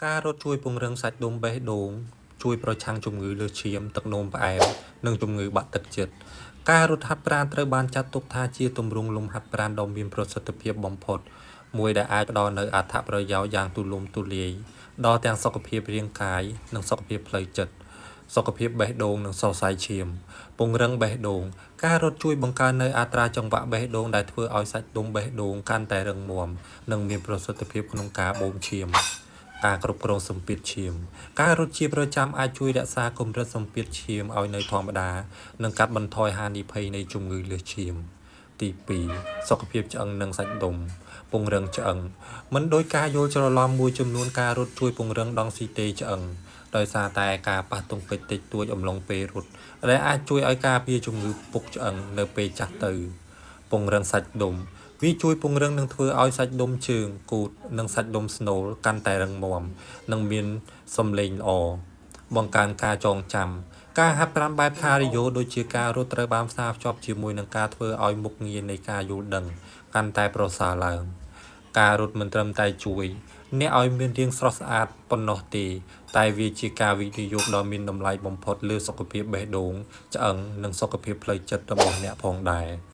ការរត់ជួយពង្រឹងសាច់ដុំបេះដូង ជួយប្រឆាំងជំងឺលើសឈាម ទឹកនោមផ្អែម និងជំងឺបាក់ទឹកចិត្ត ការរត់ហាត់ប្រាណត្រូវបានចាត់ទុកថាជាទម្រង់លំហាត់ប្រាណដ៏មានប្រសិទ្ធភាពបំផុតមួយដែលអាចផ្ដល់នូវអត្ថប្រយោជន៍យ៉ាងទូលំទូលាយដល់ទាំងសុខភាពរាងកាយនិងសុខភាពផ្លូវចិត្ត សុខភាពបេះដូងនិងសរសៃឈាម ពង្រឹងបេះដូង ការរត់ជួយបង្កើននូវអត្រាចង្វាក់បេះដូងដែលធ្វើឲ្យសាច់ដុំបេះដូងកាន់តែរឹងមាំនិងមានប្រសិទ្ធភាពក្នុងការបូមឈាម ការគ្រប់គ្រងសម្ពាធឈាម ការរត់ជាប្រចាំអាចជួយរក្សាកម្រិតសម្ពាធឈាមឲ្យនៅធម្មតា និងកាត់បន្ថយហានិភ័យនៃជំងឺលើសឈាម ទី2សុខភាពឆ្អឹងនិងសាច់ដុំ ពង្រឹងឆ្អឹង មិនដូចការយល់ច្រឡំមួយចំនួនការរត់ជួយពង្រឹងដង់ស៊ីតេឆ្អឹងដោយសារតែការប៉ះទង្គិចតិចតួចអំឡុងពេលរត់ដែលអាចជួយឲ្យការពារជំងឺពុកឆ្អឹងនៅពេលចាស់ទៅ ពង្រឹងសាច់ដុំ វាជួយពង្រឹងនិងធ្វើឲ្យសាច់ដុំជើង គូទ និងសាច់ដុំស្នូលកាន់តែរឹងមាំ និងមានសម្លេងល្អ បង្កើនការចងចាំ ការហាត់ប្រាណបែបខារីយ៉ូដូចជាការរត់ត្រូវបានផ្សារភ្ជាប់ជាមួយនឹងការធ្វើឲ្យមុខងារនៃការយល់ដឹងកាន់តែប្រសើរឡើង ការរត់មិនត្រឹមតែជួយអ្នកឲ្យមានរាងស្រស់ស្អាតប៉ុណ្ណោះទេ តែវាជាការវិនិយោគដ៏មានតម្លៃបំផុតលើសុខភាពបេះដូង ឆ្អឹង និងសុខភាពផ្លូវចិត្តរបស់អ្នកផងដែរ។